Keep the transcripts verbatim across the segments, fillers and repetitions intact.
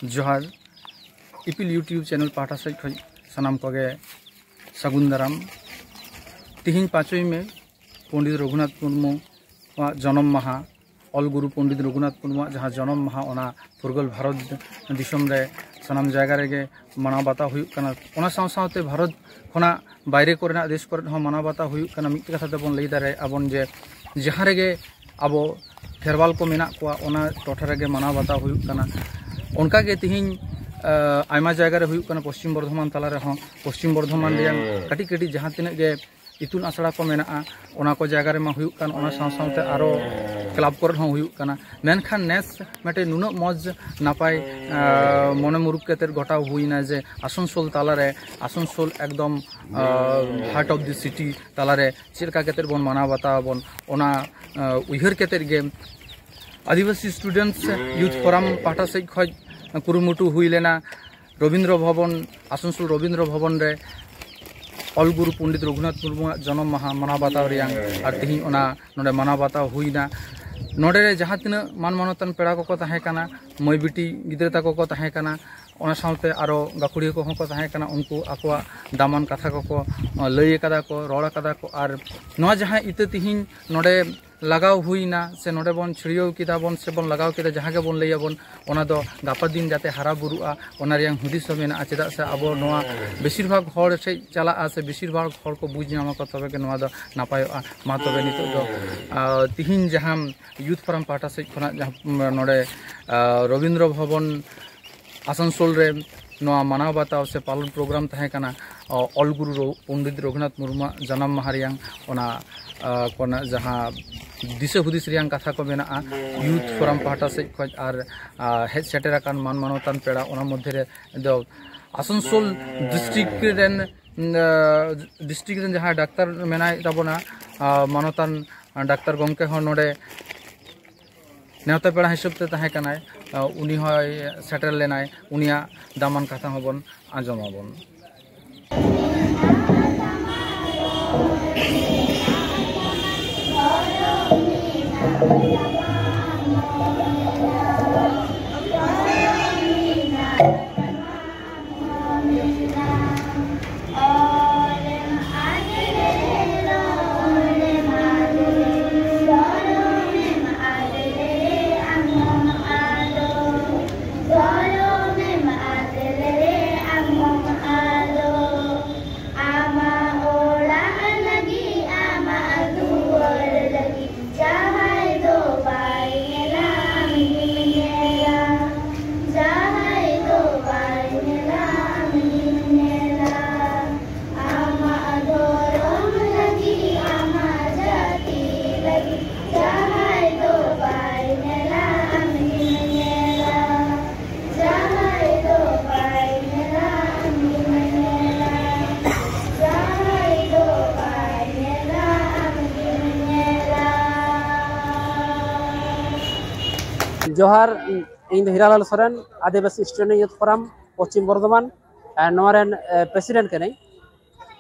ᱡᱚᱦᱟᱨ᱾ ᱤᱯᱤᱞ YouTube channel ᱯᱟᱦᱴᱟ ᱥᱮᱫ ᱠᱷᱚᱱ ᱥᱟᱱᱟᱢ ᱠᱚᱜᱮ ᱥᱟᱹᱜᱩᱱ ᱫᱟᱨᱟᱢ᱾ ᱛᱤᱦᱤᱧ ᱯᱟᱸᱪᱚᱭ ᱢᱮ, ᱯᱚᱱᱰᱤᱛ ᱨᱚᱜᱷᱩᱱᱟᱛᱷ ᱢᱩᱨᱢᱩᱣᱟᱜ ᱡᱚᱱᱚᱢ ᱢᱟᱦᱟ, ᱚᱞ ᱜᱩᱨᱩ ᱯᱚᱱᱰᱤᱛ ᱨᱚᱜᱷᱩᱱᱟᱛᱷ ᱢᱩᱨᱢᱩᱣᱟᱜ ᱡᱟᱦᱟᱸ ᱡᱚᱱᱚᱢ ᱢᱟᱦᱟ, ᱚᱱᱟ ᱯᱷᱩᱨᱜᱟᱹᱞ ᱵᱷᱟᱨᱚᱛ ᱫᱤᱥᱚᱢ ᱨᱮ ᱥᱟᱱᱟᱢ ᱡᱟᱭᱜᱟ ᱨᱮᱜᱮ ᱢᱟᱱᱟᱣ ᱵᱟᱛᱟᱣ ᱦᱩᱭᱩᱜ ᱠᱟᱱᱟ᱾ ᱚᱱᱟ ᱥᱟᱶ ᱥᱟᱶᱛᱮ ᱵᱷᱟᱨᱚᱛ ᱠᱷᱚᱱᱟᱜ ᱵᱟᱭᱨᱮ ᱠᱚᱨᱮᱱᱟᱜ ᱫᱮᱥ ᱠᱚᱨᱮ ᱦᱚᱸ ᱢᱟᱱᱟᱣ ᱵᱟᱛᱟᱣ ᱦᱩᱭᱩᱜ ᱠᱟᱱᱟ᱾ ᱢᱤᱫ ᱠᱟᱛᱷᱟ ᱛᱮᱵᱚᱱ ᱞᱟᱹᱭ ᱫᱟᱲᱮᱭᱟᱜᱼᱟ ᱵᱚᱱ ᱡᱮ ᱡᱟᱦᱟᱸ ᱨᱮᱜᱮ ᱟᱵᱚ ᱠᱷᱮᱨᱣᱟᱞ ᱠᱚ ᱢᱮᱱᱟᱜ ᱠᱚᱣᱟ, ᱚᱱᱟ ᱴᱚᱴᱷᱟ ᱨᱮᱜᱮ ᱢᱟᱱᱟᱣ ᱵᱟᱛᱟᱣ ᱦᱩᱭᱩᱜ ᱠᱟᱱᱟ᱾ ᱚᱱᱠᱟᱜᱮ ᱛᱤᱦᱤᱧ, ᱟᱭᱢᱟ ᱡᱟᱭᱜᱟ ᱨᱮ ᱦᱩᱭᱩᱜ ᱠᱟᱱᱟ, ᱯᱚᱥᱪᱤᱢ ᱵᱚᱨᱫᱷᱚᱢᱟᱱ ᱛᱟᱞᱟ ᱨᱮᱦᱚᱸ, ᱯᱚᱥᱪᱤᱢ ᱵᱚᱨᱫᱷᱚᱢᱟᱱ ᱨᱮᱭᱟᱜ ᱠᱟᱹᱴᱤᱡ ᱠᱟᱹᱴᱤᱡ ᱡᱟᱦᱟᱸ ᱛᱤᱱᱟᱹᱜ ᱜᱮ ᱤᱛᱩᱱ ᱟᱥᱲᱟ ᱠᱚ ᱢᱮᱱᱟᱜᱼᱟ, ᱚᱱᱟ ᱠᱚ ᱡᱟᱭᱜᱟ ᱨᱮᱢᱟ ᱦᱩᱭᱩᱜ ᱠᱟᱱ, ᱚᱱᱟ ᱥᱟᱶ ᱥᱟᱶᱛᱮ ᱟᱨᱚ ᱠᱞᱟᱵᱽ ᱠᱚᱨᱮ ᱦᱚᱸ ᱦᱩᱭᱩᱜ ᱠᱟᱱᱟ᱾ ᱢᱮᱱᱠᱷᱟᱱ ᱱᱮᱥ ᱢᱤᱫᱴᱮᱱ ᱱᱩᱱᱟᱹᱜ ᱢᱚᱡᱽ ᱱᱟᱯᱟᱭ, ᱢᱚᱱᱮ ᱢᱩᱨᱩᱠ ᱠᱟᱛᱮᱫ ᱜᱚᱴᱟᱣ ᱦᱩᱭᱱᱟ ᱡᱮ ᱟᱥᱟᱱᱥᱳᱞ ᱛᱟᱞᱟᱨᱮ, ᱟᱥᱟᱱᱥᱳᱞ ᱮᱠᱫᱚᱢ heart of the city ᱛᱟᱞᱟᱨᱮ ᱪᱮᱫ ᱞᱮᱠᱟ ᱠᱟᱛᱮᱫ ᱵᱚᱱ ᱢᱟᱱᱟᱣ ᱵᱟᱛᱟᱣ ᱟᱵᱚᱱ, ᱚᱱᱟ ᱩᱭᱦᱟᱹᱨ ᱠᱟᱛᱮᱫ ᱜᱮ ᱟᱹᱫᱤᱵᱟᱹᱥᱤ Students Youth Forum ᱯᱟᱦᱴᱟ ᱥᱮᱫ ᱠᱷᱚᱱ ᱠᱩᱨᱩᱢᱩᱴᱩ ᱦᱩᱭ ᱞᱮᱱᱟ᱾ ᱨᱚᱵᱤᱱᱫᱨᱚ ᱵᱷᱚᱵᱚᱱ, ᱟᱥᱟᱱᱥᱳᱞ ᱨᱚᱵᱤᱱᱫᱨᱚ ᱵᱷᱚᱵᱚᱱ ᱨᱮ ᱚᱞ ᱜᱩᱨᱩ ᱯᱚᱱᱰᱤᱛ ᱨᱚᱜᱷᱩᱱᱟᱛᱷ ᱢᱩᱨᱢᱩᱣᱟᱜ ᱡᱚᱱᱚᱢ ᱢᱟᱦᱟ ᱢᱟᱱᱟᱣ ᱵᱟᱛᱟᱣ ᱨᱮᱭᱟᱝ, ᱟᱨ ᱛᱤᱦᱤᱧ ᱚᱱᱟ ᱱᱚᱰᱮ ᱢᱟᱱᱟᱣ ᱵᱟᱛᱟᱣ ᱦᱩᱭᱱᱟ᱾ ᱱᱚᱰᱮ ᱨᱮ ᱡᱟᱦᱟᱸ ᱛᱤᱱᱟᱹᱜ ᱢᱟᱱ ᱢᱟᱱᱚᱛᱟᱱ ᱯᱮᱲᱟ ᱠᱚᱠᱚ ᱛᱟᱦᱮᱸ ᱠᱟᱱᱟ, ᱢᱟᱹᱭ ᱵᱤᱴᱤ ᱜᱤᱫᱽᱨᱟᱹ ᱛᱟᱠᱚ ᱠᱚ ᱛᱟᱦᱮᱸ ᱠᱟᱱᱟ, ᱚᱱᱟ ᱥᱟᱶᱛᱮ ᱟᱨᱚ ᱜᱟᱹᱠᱷᱩᱲᱤᱭᱟᱹ ᱠᱚᱦᱚᱸ ᱠᱚ ᱛᱟᱦᱮᱸ ᱠᱟᱱᱟ, ᱩᱱᱠᱩ ᱟᱠᱚᱣᱟᱜ ᱫᱟᱢᱟᱱ ᱠᱟᱛᱷᱟ ᱠᱚᱠᱚ ᱞᱟᱹᱭ ᱟᱠᱟᱫᱟ ᱠᱚ, ᱨᱚᱲ ᱟᱠᱟᱫᱟ ᱠᱚ᱾ ᱟᱨ ᱱᱚᱣᱟ ᱡᱟᱦᱟᱸ ᱤᱛᱟᱹ ᱛᱤᱦᱤᱧ ᱱᱚᱰᱮ ᱞᱟᱜᱟᱣ ᱦᱩᱭᱱᱟ, ᱥᱮ ᱱᱚᱰᱮ ᱵᱚᱱ ᱪᱷᱩᱲᱭᱟᱹᱣ ᱠᱮᱫᱟ ᱵᱚᱱ, ᱥᱮ ᱵᱚᱱ ᱞᱟᱜᱟᱣ ᱠᱮᱫᱟ, ᱡᱟᱦᱟᱸ ᱜᱮᱵᱚᱱ ᱞᱟᱹᱭᱟᱵᱚᱱ, ᱚᱱᱟ ᱫᱚ ᱜᱟᱯᱟ ᱫᱤᱱ ᱡᱟᱛᱮ ᱦᱟᱨᱟ ᱵᱩᱨᱩᱜᱼᱟ, ᱚᱱᱟ ᱨᱮᱭᱟᱝ ᱦᱩᱫᱤᱥ ᱦᱚᱸ ᱢᱮᱱᱟᱜᱼᱟ᱾ ᱪᱮᱫᱟᱜ ᱥᱮ ᱟᱵᱚ ᱱᱚᱣᱟ ᱵᱮᱥᱤᱨ ᱵᱷᱟᱜᱽ ᱦᱚᱲ ᱥᱮᱫ ᱪᱟᱞᱟᱜᱼᱟ, ᱥᱮ ᱵᱮᱥᱤᱨ ᱵᱷᱟᱜᱽ ᱦᱚᱲ ᱠᱚ ᱵᱩᱡᱽ ᱧᱟᱢᱟ ᱠᱚ, ᱛᱚᱵᱮ ᱜᱮ ᱱᱚᱣᱟ ᱫᱚ ᱱᱟᱯᱟᱭᱚᱜᱼᱟ᱾ ᱢᱟ ᱛᱚᱵᱮ ᱱᱤᱛᱚᱜ ᱫᱚ, ᱟᱨ, ᱛᱤᱦᱤᱧ ᱡᱟᱦᱟᱸ Youth Forum ᱯᱟᱦᱴᱟ ᱥᱮᱫ ᱠᱷᱚᱱᱟᱜ ᱡᱟᱦᱟᱸ, ᱩᱢ, ᱱᱚᱰᱮ, ᱟᱨ, ᱨᱚᱵᱤᱱᱫᱨᱚ ᱵᱷᱚᱵᱚᱱ ᱟᱥᱟᱱᱥᱳᱞ ᱨᱮ ᱱᱚᱣᱟ ᱢᱟᱱᱟᱣ ᱵᱟᱛᱟᱣ ᱥᱮ ᱯᱟᱞᱚᱱ ᱯᱨᱳᱜᱨᱟᱢ ᱛᱟᱦᱮᱸ ᱠᱟᱱᱟ, ᱚ, ᱚᱞ ᱜᱩᱨᱩ ᱨᱚ-, ᱯᱚᱱᱰᱤᱛ ᱨᱚᱜᱷᱩᱱᱟᱛᱷ ᱢᱩᱨᱢᱩᱣᱟᱜ ᱡᱟᱱᱟᱢ ᱢᱟᱦᱟ ᱨᱮᱭᱟᱝ ᱚᱱᱟ, ᱟ, ᱠᱚᱨᱮᱱᱟᱜ ᱡᱟᱦᱟᱸ ᱫᱤᱥᱟᱹ ᱦᱩᱫᱤᱥ ᱨᱮᱭᱟᱝ ᱠᱟᱛᱷᱟ ᱠᱚ ᱢᱮᱱᱟᱜᱼᱟ, Youth Forum ᱯᱟᱦᱴᱟ ᱥᱮᱫ ᱠᱷᱚᱱ ᱟᱨ, ᱟ, ᱦᱮᱡ ᱥᱮᱴᱮᱨ ᱟᱠᱟᱱ ᱢᱟᱱ ᱢᱟᱱᱚᱛᱟᱱ ᱯᱮᱲᱟ, ᱚᱱᱟ ᱢᱚᱫᱽᱫᱷᱮ ᱨᱮ ᱫᱚ ᱟᱥᱟᱱᱥᱳᱞ ᱰᱤᱥᱴᱨᱤᱠᱴ ᱨᱮᱱ, ᱟ, ᱰᱤᱥᱴᱨᱤᱠᱴ ᱨᱮᱱ ᱡᱟᱦᱟᱸᱭ ᱰᱟᱠᱛᱟᱨ ᱢᱮᱱᱟᱭ ᱛᱟᱵᱚᱱᱟ, ᱟ, ᱢᱟᱱᱚᱛᱟᱱ ᱰᱟᱠᱛᱟᱨ ᱜᱚᱢᱠᱮ ᱦᱚᱸ ᱱᱚᱰᱮ ᱱᱮᱣᱛᱟ ᱯᱮᱲᱟ ᱦᱤᱥᱟᱹᱵ ᱛᱮ ᱛᱟᱦᱮᱸ ᱠᱟᱱᱟᱭ, ᱟ, ᱩᱱᱤ ᱦᱚᱸᱭ ᱥᱮᱴᱮᱨ ᱞᱮᱱᱟᱭ, ᱩᱱᱤᱭᱟᱜ ᱫᱟᱢᱟᱱ ᱠᱟᱛᱷᱟ ᱦᱚᱸᱵᱚᱱ ᱟᱸᱡᱚᱢᱟᱵᱚᱱ᱾ ᱡᱚᱦᱟᱨ᱾ ᱤᱧ ᱫᱚ Hiralal Soren, Adivasi student youth forum Paschim Bardhaman, ᱟᱨ ᱱᱚᱣᱟ ᱨᱮᱱ ᱯᱨᱮᱥᱤᱰᱮᱱᱴ ᱠᱟᱹᱱᱟᱹᱧ᱾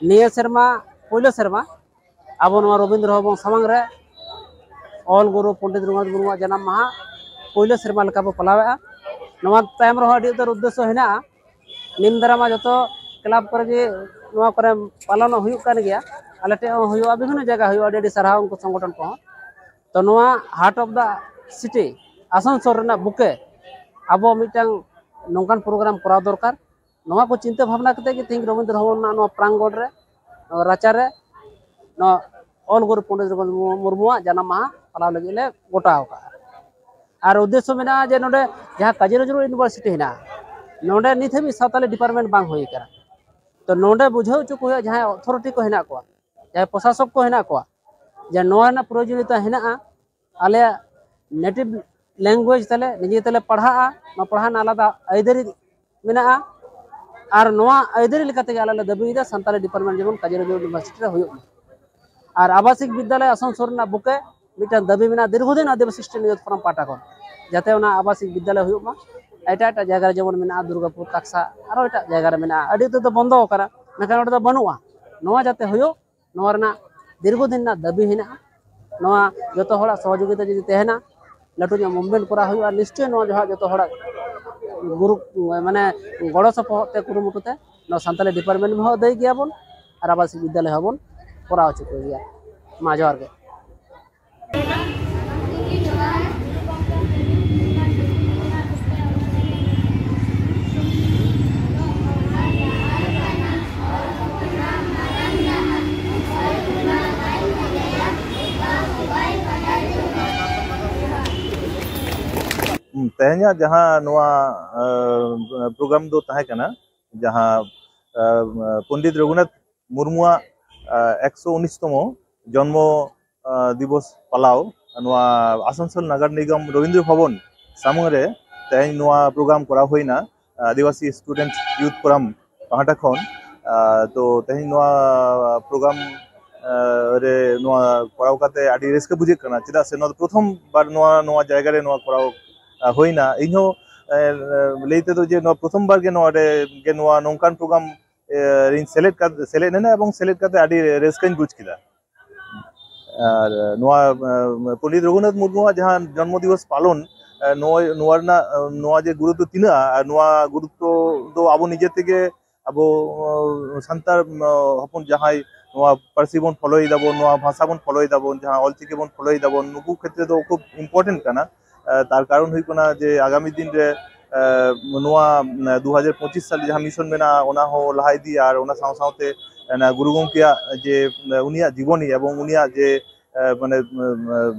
ᱱᱤᱭᱟᱹ ᱥᱮᱨᱢᱟ, ᱯᱳᱭᱞᱳ ᱥᱮᱨᱢᱟ, ᱟᱵᱚ ᱱᱚᱣᱟ ᱨᱚᱵᱤᱱᱫᱨᱚ ᱵᱷᱚᱵᱚᱱ ᱥᱟᱢᱟᱝ ᱨᱮ ᱚᱞ ᱜᱩᱨᱩ ᱯᱚᱱᱰᱤᱛ ᱨᱚᱜᱷᱩᱱᱟᱛᱷ ᱢᱩᱨᱢᱩᱣᱟᱜ ᱡᱟᱱᱟᱢ ᱢᱟᱦᱟ ᱯᱳᱭᱞᱳ ᱥᱮᱨᱢᱟ ᱞᱮᱠᱟ ᱵᱚ ᱯᱟᱞᱟᱣᱮᱫᱼᱟ᱾ ᱱᱚᱣᱟ ᱛᱟᱭᱚᱢ ᱨᱮᱦᱚᱸ ᱟᱹᱰᱤ ᱩᱛᱟᱹᱨ ᱩᱫᱽᱫᱮᱥᱥᱚ ᱦᱮᱱᱟᱜᱼᱟ᱾ ᱱᱤᱢ ᱫᱟᱨᱟᱢᱟ ᱡᱚᱛᱚ ᱠᱞᱟᱵᱽ ᱠᱚᱨᱮ ᱜᱮ ᱱᱚᱣᱟ ᱠᱚᱨᱮ ᱯᱟᱞᱚᱱᱚᱜ ᱦᱩᱭᱩᱜ ᱠᱟᱱ ᱜᱮᱭᱟ᱾ ᱟᱞᱮ ᱴᱷᱮᱱ ᱦᱚᱸ ᱦᱩᱭᱩᱜᱼᱟ, ᱵᱤᱵᱷᱤᱱᱱᱚ ᱡᱟᱭᱜᱟ ᱦᱩᱭᱩᱜᱼᱟ᱾ ᱟᱹᱰᱤ ᱟᱹᱰᱤ ᱥᱟᱨᱦᱟᱣ ᱩᱱᱠᱩ ᱥᱚᱝᱜᱚᱴᱷᱚᱱ ᱠᱚᱦᱚᱸ᱾ ᱛᱚ ᱱᱚᱣᱟ heart of the city Asansol ᱨᱮᱱᱟᱜ ᱵᱩᱠᱮ ᱟᱵᱚ ᱢᱤᱫᱴᱟᱝ ᱱᱚᱝᱠᱟᱱ ᱯᱨᱳᱜᱨᱟᱢ ᱠᱚᱨᱟᱣ ᱫᱚᱨᱠᱟᱨ᱾ ᱱᱚᱣᱟ ᱠᱚ ᱪᱤᱱᱛᱟᱹ ᱵᱷᱟᱵᱽᱱᱟ ᱠᱟᱛᱮ ᱜᱮ ᱛᱮᱦᱮᱧ ᱨᱚᱵᱤᱱᱫᱨᱚ ᱵᱷᱚᱵᱚᱱ ᱨᱮᱱᱟᱜ ᱱᱚᱣᱟ ᱯᱨᱟᱝᱜᱚᱲ ᱨᱮ, ᱱᱚᱣᱟ ᱨᱟᱪᱟ ᱨᱮ, ᱱᱚᱣᱟ ᱚᱞ ᱜᱩᱨᱩ ᱯᱚᱱᱰᱤᱛ ᱨᱚᱜᱷᱩᱱᱟᱛᱷ ᱢᱩᱨᱢᱩᱣᱟᱜ ᱡᱟᱱᱟᱢ ᱢᱟᱦᱟ ᱯᱟᱞᱟᱣ ᱞᱟᱹᱜᱤᱫ ᱞᱮ ᱜᱚᱴᱟ ᱟᱠᱟᱫᱼᱟ᱾ ᱟᱨ ᱩᱫᱽᱫᱮᱥᱥᱚ ᱢᱮᱱᱟᱜᱼᱟ ᱡᱮ ᱱᱚᱰᱮ ᱡᱟᱦᱟᱸ ᱠᱟᱡᱤ ᱱᱚᱡᱽᱨᱩᱞ ᱤᱭᱩᱱᱤᱵᱷᱟᱨᱥᱤᱴᱤ ᱦᱮᱱᱟᱜᱼᱟ, ᱱᱚᱰᱮ ᱱᱤᱛ ᱦᱟᱹᱵᱤᱡ ᱥᱟᱶᱛᱟᱞᱤ ᱰᱤᱯᱟᱨᱴᱢᱮᱱᱴ ᱵᱟᱝ ᱦᱩᱭ ᱟᱠᱟᱱᱟ᱾ ᱛᱚ ᱱᱚᱰᱮ ᱵᱩᱡᱷᱟᱹᱣ ᱦᱚᱪᱚ ᱠᱚ ᱦᱩᱭᱩᱜᱼᱟ, ᱡᱟᱦᱟᱸᱭ ᱚᱛᱷᱚᱨᱤᱴᱤ ᱠᱚ ᱦᱮᱱᱟᱜ ᱠᱚᱣᱟ, ᱡᱟᱦᱟᱸᱭ ᱯᱨᱚᱥᱟᱥᱚᱠ ᱠᱚ ᱦᱮᱱᱟᱜ ᱠᱚᱣᱟ, ᱡᱮ ᱱᱚᱣᱟ ᱨᱮᱱᱟᱜ ᱯᱨᱚᱭᱳᱡᱚᱱᱤᱭᱚᱛᱟ ᱦᱮᱱᱟᱜᱼᱟ, ᱟᱞᱮᱭᱟᱜ ᱱᱮᱴᱤᱵᱷ ᱞᱮᱝᱜᱩᱭᱮᱡᱽ ᱛᱟᱞᱮ, ᱱᱤᱡᱮ ᱛᱮᱞᱮ ᱯᱟᱲᱦᱟᱜᱼᱟ, ᱱᱚᱣᱟ ᱯᱟᱲᱦᱟᱣ ᱨᱮᱱᱟᱜ ᱟᱞᱟᱫᱟ ᱟᱹᱭᱫᱟᱹᱨᱤ ᱢᱮᱱᱟᱜᱼᱟ᱾ ᱟᱨ ᱱᱚᱣᱟ ᱟᱹᱭᱫᱟᱹᱨᱤ ᱞᱮᱠᱟ ᱛᱮᱜᱮ ᱟᱞᱮ ᱞᱮ ᱫᱟᱹᱵᱤᱭᱮᱫᱟ ᱥᱟᱱᱛᱟᱞᱤ ᱰᱤᱯᱟᱨᱴᱢᱮᱱᱴ ᱡᱮᱢᱚᱱ ᱠᱟᱡᱤ ᱱᱚᱡᱽᱨᱩᱞ ᱤᱭᱩᱱᱤᱵᱷᱟᱨᱥᱤᱴᱤ ᱨᱮ ᱦᱩᱭᱩᱜ ᱢᱟ᱾ ᱟᱨ ᱟᱵᱟᱥᱤᱠ ᱵᱤᱫᱽᱫᱟᱞᱚᱭ ᱟᱥᱟᱱᱥᱳᱞ ᱨᱮᱱᱟᱜ ᱵᱩᱠᱮ ᱢᱤᱫᱴᱟᱝ ᱫᱟᱹᱵᱤ ᱢᱮᱱᱟᱜᱼᱟ ᱫᱤᱨᱜᱷᱚᱫᱤᱱ ᱟᱹᱫᱤᱵᱟᱹᱥᱤ ᱥᱴᱩᱰᱮᱱᱴ ᱭᱩᱛᱷ ᱯᱷᱳᱨᱟᱢ ᱯᱟᱦᱴᱟ ᱠᱷᱚᱱ, ᱡᱟᱛᱮ ᱚᱱᱟ ᱟᱵᱟᱥᱤᱠ ᱵᱤᱫᱽᱫᱟᱞᱚᱭ ᱦᱩᱭᱩᱜ ᱢᱟ᱾ ᱮᱴᱟᱜ ᱮᱴᱟᱜ ᱡᱟᱭᱜᱟ ᱨᱮ ᱡᱮᱢᱚᱱ ᱢᱮᱱᱟᱜᱼᱟ, ᱫᱩᱨᱜᱟᱯᱩᱨ, ᱠᱟᱠᱥᱟ, ᱟᱨᱚ ᱮᱴᱟᱜ ᱡᱟᱭᱜᱟ ᱨᱮ ᱢᱮᱱᱟᱜᱼᱟ, ᱟᱹᱰᱤ ᱩᱛᱟᱹᱨ ᱫᱚ ᱵᱚᱱᱫᱚ ᱟᱠᱟᱱᱟ, ᱢᱮᱱᱠᱷᱟᱱ ᱚᱸᱰᱮ ᱫᱚ ᱵᱟᱹᱱᱩᱜᱼᱟ᱾ ᱱᱚᱣᱟ ᱡᱟᱛᱮ ᱦᱩᱭᱩᱜ, ᱱᱚᱣᱟ ᱨᱮᱱᱟᱜ ᱫᱤᱨᱜᱷᱚᱫᱤᱱ ᱨᱮᱱᱟᱜ ᱫᱟᱹᱵᱤ ᱦᱮᱱᱟᱜᱼᱟ᱾ ᱱᱚᱣᱟ ᱡᱚᱛᱚ ᱦᱚᱲᱟᱜ ᱥᱚᱦᱚᱡᱳᱜᱤᱛᱟ ᱡᱩᱫᱤ ᱛᱟᱦᱮᱱᱟ, ᱞᱟᱹᱴᱩ ᱧᱚᱜ ᱢᱩᱵᱷᱢᱮᱱᱴ ᱠᱚᱨᱟᱣ ᱦᱩᱭᱩᱜᱼᱟ, ᱱᱤᱥᱪᱚᱭ ᱱᱚᱣᱟ ᱡᱚᱦᱟᱜ ᱡᱚᱛᱚ ᱦᱚᱲᱟᱜ ᱜᱩᱨᱩ, ᱢᱟᱱᱮ ᱜᱚᱲᱚ ᱥᱚᱯᱚᱦᱚᱫ ᱛᱮ, ᱠᱩᱨᱩᱢᱩᱴᱩ ᱛᱮ ᱱᱚᱣᱟ ᱥᱟᱱᱛᱟᱞᱤ ᱰᱤᱯᱟᱨᱴᱢᱮᱱᱴ ᱦᱚᱸ ᱟᱹᱫᱟᱹᱭ ᱜᱮᱭᱟᱵᱚᱱ ᱟᱨ ᱟᱵᱟᱥᱤᱠ ᱵᱤᱫᱽᱫᱟᱞᱚᱭ ᱦᱚᱸᱵᱚᱱ ᱠᱚᱨᱟᱣ ᱦᱚᱪᱚ ᱠᱚ ᱜᱮᱭᱟ᱾ ᱢᱟ ᱡᱚᱦᱟᱨ ᱜᱮ᱾ ᱛᱮᱦᱮᱧᱟᱜ ᱡᱟᱦᱟᱸ ᱱᱚᱣᱟ ᱯᱨᱳᱜᱨᱟᱢ ᱫᱚ ᱛᱟᱦᱮᱸ ᱠᱟᱱᱟ, ᱡᱟᱦᱟᱸ ᱯᱚᱱᱰᱤᱛ ᱨᱚᱜᱷᱩᱱᱟᱛᱷ ᱢᱩᱨᱢᱩᱣᱟᱜ ᱮᱠᱥᱚ ᱩᱱᱤᱥ ᱛᱚᱢᱚ ᱡᱚᱱᱢᱚ ᱫᱤᱵᱚᱥ ᱯᱟᱞᱟᱣ ᱱᱚᱣᱟ ᱟᱥᱟᱱᱥᱳᱞ ᱱᱟᱜᱟᱨ ᱱᱤᱜᱚᱢ ᱨᱚᱵᱤᱱᱫᱨᱚ ᱵᱷᱚᱵᱚᱱ ᱥᱟᱢᱟᱝ ᱨᱮ ᱛᱮᱦᱮᱧ ᱱᱚᱣᱟ ᱯᱨᱳᱜᱨᱟᱢ ᱠᱚᱨᱟᱣ ᱦᱩᱭᱱᱟ᱾ ᱟᱹᱫᱤᱵᱟᱹᱥᱤ ᱥᱴᱩᱰᱮᱱᱴ ᱭᱩᱛᱷ ᱯᱷᱳᱨᱟᱢ ᱯᱟᱦᱴᱟ ᱠᱷᱚᱱ᱾ ᱛᱚ ᱛᱮᱦᱮᱧ ᱱᱚᱣᱟ ᱯᱨᱳᱜᱨᱟᱢ ᱨᱮ ᱱᱚᱣᱟ ᱠᱚᱨᱟᱣ ᱠᱟᱛᱮ ᱟᱹᱰᱤ ᱨᱟᱹᱥᱠᱟᱹ ᱵᱩᱡᱷᱟᱹᱜ ᱠᱟᱱᱟ, ᱪᱮᱫᱟᱜ ᱥᱮ ᱱᱚᱣᱟ ᱫᱚ ᱯᱨᱚᱛᱷᱚᱢ ᱵᱟᱨ ᱱᱚᱣᱟ ᱱᱚᱣᱟ ᱡᱟᱭᱜᱟ ᱨᱮ ᱱᱚᱣᱟ ᱠᱚᱨᱟᱣ ᱦᱩᱭᱱᱟ᱾ ᱤᱧᱦᱚᱸ ᱮ, ᱞᱟᱹᱭ ᱛᱮᱫᱚ ᱡᱮ ᱱᱚᱣᱟ ᱯᱨᱚᱛᱷᱚᱢ ᱵᱟᱨ ᱜᱮ ᱱᱚᱣᱟ ᱨᱮ ᱜᱮ ᱱᱚᱣᱟ ᱱᱚᱝᱠᱟᱱ ᱯᱨᱳᱜᱨᱟᱢ ᱮ, ᱨᱤᱧ ᱥᱮᱞᱮᱫ ᱠᱟᱛᱮ, ᱥᱮᱞᱮᱫ ᱮᱱᱟ ᱮᱵᱚᱝ ᱥᱮᱞᱮᱫ ᱠᱟᱛᱮ ᱟᱹᱰᱤ ᱨᱟᱹᱥᱠᱟᱹᱧ ᱵᱩᱡᱽ ᱠᱮᱫᱟ᱾ ᱟᱨ ᱱᱚᱣᱟ ᱮ, ᱯᱚᱱᱰᱤᱛ ᱨᱚᱜᱷᱩᱱᱟᱛᱷ ᱢᱩᱨᱢᱩᱣᱟᱜ ᱡᱟᱦᱟᱸ ᱡᱚᱱᱢᱚ ᱫᱤᱵᱚᱥ ᱯᱟᱞᱚᱱ, ᱮ, ᱱᱚᱣᱟ ᱱᱚᱣᱟ ᱨᱮᱱᱟᱜ ᱮ, ᱱᱚᱣᱟ ᱡᱮ ᱜᱩᱨᱩᱛᱛᱚ ᱛᱤᱱᱟᱹᱜᱼᱟ, ᱟᱨ ᱱᱚᱣᱟ ᱜᱩᱨᱩᱛᱛᱚ ᱫᱚ ᱟᱵᱚ ᱱᱤᱡᱮ ᱛᱮᱜᱮ ᱟᱵᱚ ᱮ, ᱥᱟᱱᱛᱟᱲ ᱮ, ᱦᱚᱯᱚᱱ ᱡᱟᱦᱟᱸᱭ ᱱᱚᱣᱟ ᱯᱟᱹᱨᱥᱤ ᱵᱚᱱ ᱯᱷᱚᱞᱳᱭ ᱫᱟᱵᱚᱱ, ᱱᱚᱣᱟ ᱵᱷᱟᱥᱟ ᱵᱚᱱ ᱯᱷᱚᱞᱳᱭ ᱫᱟᱵᱚᱱ, ᱡᱟᱦᱟᱸ ᱚᱞᱪᱤᱠᱤ ᱵᱚᱱ ᱯᱷᱚᱞᱳᱭ ᱫᱟᱵᱚᱱ, ᱱᱩᱠᱩ ᱠᱷᱮᱛᱨᱮ ᱫᱚ ᱠᱷᱩᱵ ᱤᱢᱯᱚᱨᱴᱮᱱᱴ ᱠᱟᱱᱟ᱾ ᱮ, ᱛᱟᱨ ᱠᱟᱨᱚᱱ ᱦᱩᱭᱩᱜ ᱠᱟᱱᱟ ᱡᱮ ᱟᱜᱟᱢᱤ ᱫᱤᱱ ᱨᱮ ᱮ, ᱱᱚᱣᱟ ᱮ, ᱫᱩ ᱦᱟᱡᱟᱨ ᱯᱚᱸᱪᱤᱥ ᱥᱟᱞ ᱡᱟᱦᱟᱸ ᱢᱤᱥᱚᱱ ᱢᱮᱱᱟᱜᱼᱟ, ᱚᱱᱟ ᱦᱚᱸ ᱞᱟᱦᱟ ᱤᱫᱤᱭᱟ, ᱟᱨ ᱚᱱᱟ ᱥᱟᱶ ᱥᱟᱶᱛᱮ ᱚᱱᱟ ᱜᱩᱨᱩ ᱜᱚᱢᱠᱮᱭᱟᱜ ᱡᱮ ᱮ, ᱩᱱᱤᱭᱟᱜ ᱡᱤᱵᱚᱱᱤ ᱮᱵᱚᱝ ᱩᱱᱤᱭᱟᱜ ᱡᱮ ᱮ, ᱢᱟᱱᱮ ᱮ,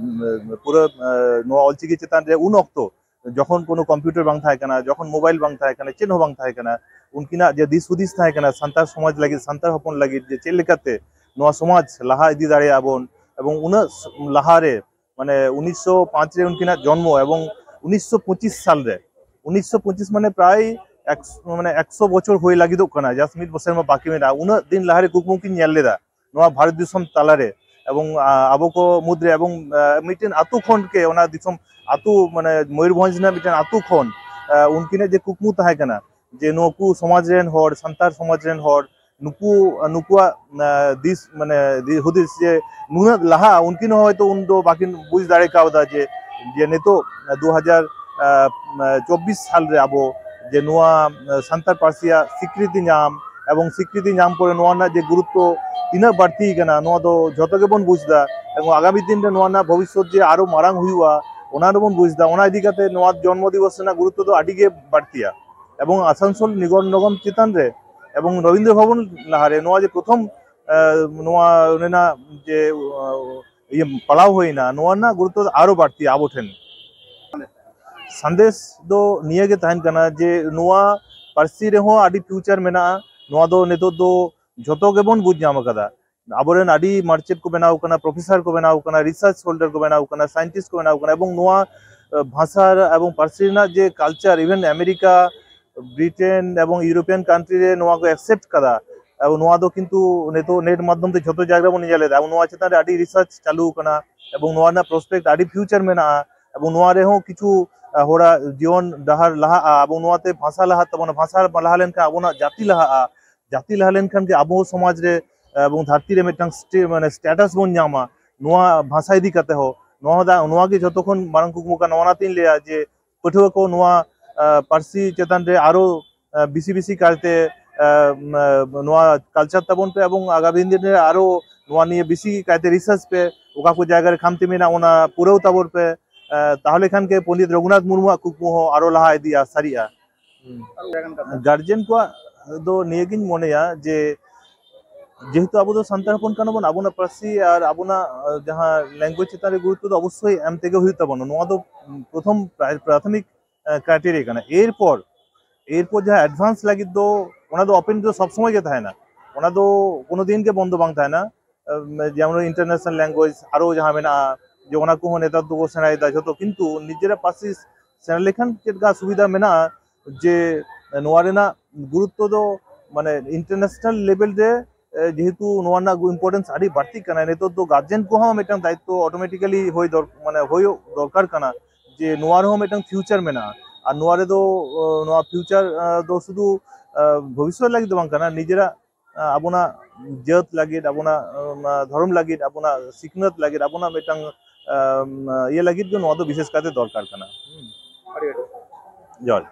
ᱮ, ᱯᱩᱨᱟᱹ ᱮ, ᱱᱚᱣᱟ ᱚᱞᱪᱤᱠᱤ ᱪᱮᱛᱟᱱ ᱨᱮ ᱩᱱ ᱚᱠᱛᱚ ᱡᱚᱠᱷᱚᱱ ᱠᱳᱱᱳ ᱠᱚᱢᱯᱤᱭᱩᱴᱟᱨ ᱵᱟᱝ ᱛᱟᱦᱮᱸ ᱠᱟᱱᱟ, ᱡᱚᱠᱷᱚᱱ ᱢᱳᱵᱟᱭᱤᱞ ᱵᱟᱝ ᱛᱟᱦᱮᱸ ᱠᱟᱱᱟ, ᱪᱮᱫ ᱦᱚᱸ ᱵᱟᱝ ᱛᱟᱦᱮᱸ ᱠᱟᱱᱟ, ᱩᱱᱠᱤᱱᱟᱜ ᱡᱮ ᱫᱤᱥ ᱦᱩᱫᱤᱥ ᱛᱟᱦᱮᱸ ᱠᱟᱱᱟ ᱥᱟᱱᱛᱟᱲ ᱥᱚᱢᱟᱡᱽ ᱞᱟᱹᱜᱤᱫ, ᱥᱟᱱᱛᱟᱲ ᱦᱚᱯᱚᱱ ᱞᱟᱹᱜᱤᱫ, ᱡᱮ ᱪᱮᱫ ᱞᱮᱠᱟᱛᱮ ᱱᱚᱣᱟ ᱥᱚᱢᱟᱡᱽ ᱞᱟᱦᱟ ᱤᱫᱤ ᱫᱟᱲᱮᱭᱟᱜᱼᱟ ᱵᱚᱱ, ᱮᱵᱚᱝ ᱩᱱᱟᱹᱜ ᱞᱟᱦᱟᱨᱮ ᱢᱟᱱᱮ ᱩᱱᱤᱥᱥᱚ ᱯᱟᱸᱪ ᱨᱮ ᱩᱱᱠᱤᱱᱟᱜ ᱡᱚᱱᱢᱚ ᱮᱵᱚᱝ ᱩᱱᱤᱥᱥᱚ ᱯᱚᱸᱪᱤᱥ ᱥᱟᱞ ᱨᱮ, ᱩᱱᱤᱥᱥᱚ ᱯᱚᱸᱪᱤᱥ ᱢᱟᱱᱮ ᱯᱨᱟᱭ ᱮᱠ-, ᱢᱟᱱᱮ ᱮᱠᱥᱚ ᱵᱚᱪᱷᱚᱨ ᱦᱩᱭ ᱞᱟᱹᱜᱤᱫᱚᱜ ᱠᱟᱱᱟ, just ᱢᱤᱫ ᱵᱚᱪᱷᱚᱨ ᱢᱟ ᱵᱟᱹᱠᱤ ᱢᱮᱱᱟᱜᱼᱟ᱾ ᱩᱱᱟᱹᱜ ᱫᱤᱱ ᱞᱟᱦᱟᱨᱮ ᱠᱩᱠᱢᱩ ᱠᱤᱱ ᱧᱮᱞ ᱞᱮᱫᱟ ᱱᱚᱣᱟ ᱵᱷᱟᱨᱚᱛ ᱫᱤᱥᱚᱢ ᱛᱟᱞᱟᱨᱮ, ᱮᱵᱚᱝ ᱟ, ᱟᱵᱚ ᱠᱚ ᱢᱩᱫᱽᱨᱮ ᱮᱵᱚᱝ ᱟ, ᱢᱤᱫᱴᱮᱱ ᱟᱛᱳ ᱠᱷᱚᱱ ᱜᱮ ᱚᱱᱟ ᱫᱤᱥᱚᱢ ᱟᱛᱳ ᱢᱟᱱᱮ ᱢᱚᱭᱩᱨᱵᱷᱚᱸᱡᱽ ᱨᱮᱱᱟᱜ ᱢᱤᱫᱴᱮᱱ ᱟᱛᱳ ᱠᱷᱚᱱ ᱟ, ᱩᱱᱠᱤᱱᱟᱜ ᱡᱮ ᱠᱩᱠᱢᱩ ᱛᱟᱦᱮᱸ ᱠᱟᱱᱟ ᱡᱮ ᱱᱩᱠᱩ ᱥᱚᱢᱟᱡᱽ ᱨᱮᱱ ᱦᱚᱲ, ᱥᱟᱱᱛᱟᱲ ᱥᱚᱢᱟᱡᱽ ᱨᱮᱱ ᱦᱚᱲ ᱱᱩᱠᱩ ᱱᱩᱠᱩᱣᱟᱜ ᱟ, ᱫᱤᱥ ᱢᱟᱱᱮ ᱫᱤ-, ᱦᱩᱫᱤᱥ ᱡᱮ ᱱᱩᱱᱟᱹᱜ ᱞᱟᱦᱟ ᱩᱱᱠᱤᱱ ᱦᱚᱸ ᱦᱚᱭᱛᱳ ᱩᱱᱫᱚ ᱵᱟᱹᱠᱤᱱ ᱵᱩᱡᱽ ᱫᱟᱲᱮ ᱠᱟᱣᱫᱟ ᱡᱮ, ᱡᱮ ᱱᱤᱛᱚᱜ ᱫᱩ ᱦᱟᱡᱟᱨ ᱪᱚᱵᱵᱤᱥ ᱥᱟᱞ ᱨᱮ ᱟᱵᱚ ᱡᱮ ᱱᱚᱣᱟ ᱥᱟᱱᱛᱟᱲ ᱯᱟᱹᱨᱥᱤᱭᱟᱜ ᱥᱤᱠᱨᱤᱛᱤ ᱧᱟᱢ ᱮᱵᱚᱝ ᱥᱤᱠᱨᱤᱛᱤ ᱧᱟᱢ ᱯᱚᱨᱮ ᱱᱚᱣᱟ ᱨᱮᱱᱟᱜ ᱡᱮ ᱜᱩᱨᱩᱛᱛᱚ ᱛᱤᱱᱟᱹᱜ ᱵᱟᱹᱲᱛᱤ ᱠᱟᱱᱟ, ᱱᱚᱣᱟ ᱫᱚ ᱡᱷᱚᱛᱚ ᱜᱮᱵᱚᱱ ᱵᱩᱡᱽ ᱮᱫᱟ᱾ ᱮᱵᱚᱝ ᱟᱜᱟᱢᱤ ᱫᱤᱱ ᱨᱮ ᱱᱚᱣᱟ ᱨᱮᱱᱟᱜ ᱵᱷᱚᱵᱤᱥᱥᱚᱛ ᱡᱮ ᱟᱨᱚ ᱢᱟᱨᱟᱝ ᱦᱩᱭᱩᱜᱼᱟ, ᱚᱱᱟ ᱨᱮᱵᱚᱱ ᱵᱩᱡᱽ ᱮᱫᱟ᱾ ᱚᱱᱟ ᱤᱫᱤ ᱠᱟᱛᱮ ᱱᱚᱣᱟ ᱡᱚᱱᱢᱚ ᱫᱤᱵᱚᱥ ᱨᱮᱱᱟᱜ ᱜᱩᱨᱩᱛᱛᱚ ᱫᱚ ᱟᱹᱰᱤ ᱜᱮ ᱵᱟᱹᱲᱛᱤᱭᱟ᱾ ᱮᱵᱚᱝ ᱟᱥᱟᱱᱥᱳᱞ ᱱᱤᱜᱚᱨ ᱱᱚᱜᱚᱢ ᱪᱮᱛᱟᱱ ᱨᱮ ᱮᱵᱚᱝ ᱨᱚᱵᱤᱱᱫᱨᱚ ᱵᱷᱚᱵᱚᱱ ᱞᱟᱦᱟᱨᱮ ᱱᱚᱣᱟ ᱡᱮ ᱯᱨᱚᱛᱷᱚᱢ ᱮ, ᱱᱚᱣᱟ ᱨᱮᱱᱟᱜ ᱡᱮ ᱮ, ᱤᱭᱟᱹ ᱯᱟᱲᱟᱣ ᱦᱩᱭᱱᱟ, ᱱᱚᱣᱟ ᱨᱮᱱᱟᱜ ᱜᱩᱨᱩᱛᱛᱚ ᱫᱚ ᱟᱨᱚ ᱵᱟᱹᱲᱛᱤ ᱟᱵᱚ ᱴᱷᱮᱱ᱾ ᱥᱟᱸᱫᱮᱥ ᱫᱚ ᱱᱤᱭᱟᱹ ᱜᱮ ᱛᱟᱦᱮᱱ ᱠᱟᱱᱟ ᱡᱮ ᱱᱚᱣᱟ ᱯᱟᱹᱨᱥᱤ ᱨᱮᱦᱚᱸ ᱟᱹᱰᱤ ᱯᱷᱤᱭᱩᱪᱟᱨ ᱢᱮᱱᱟᱜᱼᱟ᱾ ᱱᱚᱣᱟ ᱫᱚ ᱱᱤᱛᱚᱜ ᱫᱚ ᱡᱷᱚᱛᱚ ᱜᱮᱵᱚᱱ ᱵᱩᱡᱽ ᱧᱟᱢ ᱟᱠᱟᱫᱟ᱾ ᱟᱵᱚᱨᱮᱱ ᱟᱹᱰᱤ ᱢᱟᱪᱮᱫ ᱠᱚ ᱵᱮᱱᱟᱣ ᱠᱟᱱᱟ, ᱯᱨᱚᱯᱷᱮᱥᱟᱨ ᱠᱚ ᱵᱮᱱᱟᱣ ᱠᱟᱱᱟ, ᱨᱤᱥᱟᱨᱪ ᱦᱳᱞᱰᱟᱨ ᱠᱚ ᱵᱮᱱᱟᱣ ᱠᱟᱱᱟ, ᱥᱟᱭᱮᱱᱴᱤᱥᱴ ᱠᱚ ᱵᱮᱱᱟᱣ ᱠᱟᱱᱟ, ᱮᱵᱚᱝ ᱱᱚᱣᱟ ᱮ, ᱵᱷᱟᱥᱟ ᱮᱵᱚᱝ ᱯᱟᱹᱨᱥᱤ ᱨᱮᱱᱟᱜ ᱡᱮ ᱠᱟᱞᱪᱟᱨ, ᱤᱵᱷᱮᱱ ᱟᱢᱮᱨᱤᱠᱟ, ᱵᱨᱤᱴᱮᱱ ᱮᱵᱚᱝ ᱤᱭᱩᱨᱳᱯᱤᱭᱟᱱ ᱠᱟᱱᱴᱨᱤ ᱨᱮ ᱱᱚᱣᱟ ᱠᱚ ᱮᱠᱥᱮᱯᱴ ᱠᱟᱫᱟ᱾ ᱮᱵᱚᱝ ᱱᱚᱣᱟ ᱫᱚ ᱠᱤᱱᱛᱩ ᱱᱤᱛᱚᱜ ᱱᱮᱴ ᱢᱟᱫᱽᱫᱷᱚᱢ ᱛᱮ ᱡᱷᱚᱛᱚ ᱡᱟᱭᱜᱟ ᱨᱮᱵᱚᱱ ᱧᱮᱞ ᱮᱫᱟ᱾ ᱮᱵᱚᱝ ᱱᱚᱣᱟ ᱪᱮᱛᱟᱱ ᱨᱮ ᱟᱹᱰᱤ ᱨᱤᱥᱟᱨᱪ ᱪᱟᱹᱞᱩ ᱟᱠᱟᱱᱟ ᱮᱵᱚᱝ ᱱᱚᱣᱟ ᱨᱮᱱᱟᱜ ᱯᱨᱚᱥᱯᱮᱠᱴ ᱟᱹᱰᱤ ᱯᱷᱤᱭᱩᱪᱟᱨ ᱢᱮᱱᱟᱜᱼᱟ᱾ ᱮᱵᱚᱝ ᱱᱚᱣᱟ ᱨᱮᱦᱚᱸ ᱠᱤᱪᱷᱩ ᱦᱚᱲᱟᱜ ᱡᱤᱭᱚᱱ ᱰᱟᱦᱟᱨ ᱞᱟᱦᱟᱜᱼᱟ, ᱟᱵᱚ ᱱᱚᱣᱟᱛᱮ ᱵᱷᱟᱥᱟ ᱞᱟᱦᱟᱜ ᱛᱟᱵᱚᱱᱟ, ᱵᱷᱟᱥᱟ ᱞᱟᱦᱟ ᱞᱮᱱᱠᱷᱟᱱ ᱟᱵᱚᱱᱟᱜ ᱡᱟᱹᱛᱤ ᱞᱟᱦᱟᱜᱼᱟ, ᱡᱟᱹᱛᱤ ᱞᱟᱦᱟ ᱞᱮᱱᱠᱷᱟᱱ ᱜᱮ ᱟᱵᱚ ᱥᱚᱢᱟᱡᱽ ᱨᱮ ᱮᱵᱚᱝ ᱫᱷᱟᱹᱨᱛᱤ ᱨᱮ ᱢᱤᱫᱴᱟᱝ ᱥᱴᱮ- ᱢᱟᱱᱮ ᱥᱴᱮᱴᱟᱥ ᱵᱚᱱ ᱧᱟᱢᱟ ᱱᱚᱣᱟ ᱵᱷᱟᱥᱟ ᱤᱫᱤ ᱠᱟᱛᱮ ᱦᱚᱸ᱾ ᱱᱚᱣᱟ ᱫᱚ ᱱᱚᱣᱟ ᱜᱮ ᱡᱷᱚᱛᱚ ᱠᱷᱚᱱ ᱢᱟᱨᱟᱝ ᱠᱩᱠᱢᱩ ᱠᱟᱱᱟ᱾ ᱚᱱᱟᱛᱤᱧ ᱞᱟᱹᱭᱟ ᱡᱮ ᱯᱟᱹᱴᱷᱩᱣᱟᱹ ᱠᱚ ᱱᱚᱣᱟ ᱟᱸ, ᱯᱟᱹᱨᱥᱤ ᱪᱮᱛᱟᱱ ᱨᱮ ᱟᱨᱚ ᱟᱸ, ᱵᱮᱥᱤ ᱵᱮᱥᱤ ᱠᱟᱭᱛᱮ ᱟᱸ, ᱟᱸ, ᱱᱚᱣᱟ ᱠᱟᱞᱪᱟᱨ ᱛᱟᱵᱚᱱ ᱯᱮ ᱮᱵᱚᱝ ᱟᱜᱟᱢᱤ ᱫᱤᱱ ᱨᱮ ᱟᱨᱚ ᱱᱚᱣᱟ ᱱᱤᱭᱮ ᱵᱮᱥᱤ ᱠᱟᱭᱛᱮ ᱨᱤᱥᱟᱨᱪ ᱯᱮ, ᱚᱠᱟ ᱠᱚ ᱡᱟᱭᱜᱟ ᱨᱮ ᱠᱷᱟᱢᱛᱤ ᱢᱮᱱᱟᱜᱼᱟ ᱚᱱᱟ ᱯᱩᱨᱟᱹᱣ ᱛᱟᱵᱚᱱ ᱯᱮ᱾ ᱟᱸ, ᱛᱟᱦᱚᱞᱮ ᱠᱷᱟᱱ ᱜᱮ ᱯᱚᱱᱰᱤᱛ ᱨᱚᱜᱷᱩᱱᱟᱛᱷ ᱢᱩᱨᱢᱩᱣᱟᱜ ᱠᱩᱠᱢᱩ ᱦᱚᱸ ᱟᱨᱚ ᱞᱟᱦᱟ ᱤᱫᱤᱜᱼᱟ, ᱥᱟᱹᱨᱤᱜᱼᱟ᱾ ᱜᱟᱨᱡᱮᱱ ᱠᱚᱣᱟᱜ ᱫᱚ ᱱᱤᱭᱟᱹᱜᱤᱧ ᱢᱚᱱᱮᱭᱟ ᱡᱮ ᱡᱮᱦᱮᱛᱩ ᱟᱵᱚ ᱫᱚ ᱥᱟᱱᱛᱟᱲ ᱦᱚᱯᱚᱱ ᱠᱟᱱᱟ ᱵᱚᱱ, ᱟᱵᱚᱱᱟᱜ ᱯᱟᱹᱨᱥᱤ ᱟᱨ ᱟᱵᱚᱱᱟᱜ ᱟᱸ, ᱡᱟᱦᱟᱸ ᱞᱮᱝᱜᱩᱭᱮᱡᱽ ᱪᱮᱛᱟᱱ ᱨᱮ ᱜᱩᱨᱩᱛᱛᱚ ᱫᱚ ᱚᱵᱚᱥᱥᱳᱭ ᱮᱢ ᱛᱮᱜᱮ ᱦᱩᱭᱩᱜ ᱛᱟᱵᱚᱱᱟ᱾ ᱱᱚᱣᱟ ᱫᱚ ᱯᱨᱚᱛᱷᱚᱢ ᱯᱨᱟ- ᱯᱨᱟᱛᱷᱚᱢᱤᱠ ᱠᱨᱟᱭᱴᱮᱨᱤᱭᱟ ᱠᱟᱱᱟ᱾ ᱮᱨᱯᱚᱨ ᱮᱨᱯᱚᱨ ᱡᱟᱦᱟᱸ ᱮᱰᱵᱷᱟᱱᱥ ᱞᱟᱹᱜᱤᱫ ᱫᱚ ᱚᱱᱟ ᱫᱚ ᱳᱯᱮᱱ ᱫᱚ ᱥᱚᱵ ᱥᱚᱢᱚᱭ ᱜᱮ ᱛᱟᱦᱮᱱᱟ, ᱚᱱᱟ ᱫᱚ ᱠᱳᱱᱳ ᱫᱤᱱ ᱜᱮ ᱵᱚᱱᱫᱚ ᱵᱟᱝ ᱛᱟᱦᱮᱱᱟ᱾ ᱮᱢ, ᱡᱮᱢᱚᱱ ᱤᱱᱴᱟᱨᱱᱮᱥᱱᱟᱞ ᱞᱮᱝᱜᱩᱭᱮᱡᱽ ᱟᱨᱚ ᱡᱟᱦᱟᱸ ᱢᱮᱱᱟᱜᱼᱟ, ᱡᱮ ᱚᱱᱟ ᱠᱚᱦᱚᱸ ᱱᱮᱛᱟᱨ ᱫᱚᱠᱚ ᱥᱮᱬᱟᱭᱮᱫᱟ ᱡᱷᱚᱛᱚ, ᱠᱤᱱᱛᱩ ᱱᱤᱡᱮᱨᱟᱜ ᱯᱟᱹᱨᱥᱤ ᱥᱮᱬᱟ ᱞᱮᱠᱷᱟᱱ ᱪᱮᱫ ᱞᱮᱠᱟ ᱥᱩᱵᱤᱫᱷᱟ ᱢᱮᱱᱟᱜᱼᱟ, ᱡᱮ ᱱᱚᱣᱟ ᱨᱮᱱᱟᱜ ᱜᱩᱨᱩᱛᱛᱚ ᱫᱚ ᱢᱟᱱᱮ ᱤᱱᱴᱟᱨᱱᱮᱥᱱᱟᱞ ᱞᱮᱵᱮᱞ ᱨᱮ ᱮ, ᱡᱮᱦᱮᱛᱩ ᱱᱚᱣᱟ ᱨᱮᱱᱟᱜ ᱤᱢᱯᱚᱨᱴᱮᱱᱥ ᱟᱹᱰᱤ ᱵᱟᱹᱲᱛᱤᱜ ᱠᱟᱱᱟ, ᱱᱤᱛᱚᱜ ᱫᱚ ᱜᱟᱨᱡᱮᱱ ᱠᱚᱦᱚᱸ ᱢᱤᱫᱴᱟᱝ ᱫᱟᱭᱤᱛᱛᱚ ᱚᱴᱳᱢᱮᱴᱤᱠᱟᱞᱤ ᱦᱩᱭ ᱫᱚᱨ- ᱢᱟᱱᱮ ᱦᱩᱭᱩᱜ ᱫᱚᱨᱠᱟᱨ ᱠᱟᱱᱟ, ᱡᱮ ᱱᱚᱣᱟ ᱨᱮᱦᱚᱸ ᱢᱤᱫᱴᱟᱝ ᱯᱷᱤᱭᱩᱪᱟᱨ ᱢᱮᱱᱟᱜᱼᱟ᱾ ᱟᱨ ᱱᱚᱣᱟ ᱨᱮᱫᱚ ᱚ, ᱱᱚᱣᱟ ᱯᱷᱤᱭᱩᱪᱟᱨ ᱫᱚ ᱥᱩᱫᱷᱩ ᱮ, ᱵᱷᱚᱵᱤᱥᱥᱚᱛ ᱞᱟᱹᱜᱤᱫ ᱫᱚ ᱵᱟᱝ ᱠᱟᱱᱟ, ᱱᱤᱡᱮᱨᱟᱜ ᱮ, ᱟᱵᱚᱱᱟᱜ ᱡᱟᱹᱛ ᱞᱟᱹᱜᱤᱫ, ᱟᱵᱚᱱᱟᱜ ᱚ, ᱫᱷᱚᱨᱚᱢ ᱞᱟᱹᱜᱤᱫ, ᱟᱵᱚᱱᱟᱜ ᱥᱤᱠᱷᱱᱟᱹᱛ ᱞᱟᱹᱜᱤᱫ, ᱟᱵᱚᱱᱟᱜ ᱢᱤᱫᱴᱟᱝ ᱮ, ᱤᱭᱟᱹ ᱞᱟᱹᱜᱤᱫ ᱜᱮ ᱱᱚᱣᱟ ᱫᱚ ᱵᱤᱥᱮᱥ ᱠᱟᱭᱛᱮ ᱫᱚᱨᱠᱟᱨ ᱠᱟᱱᱟ᱾ ᱦᱩᱸ᱾ ᱟᱹᱰᱤ ᱟᱹᱰᱤ ᱡᱚᱦᱟᱨ᱾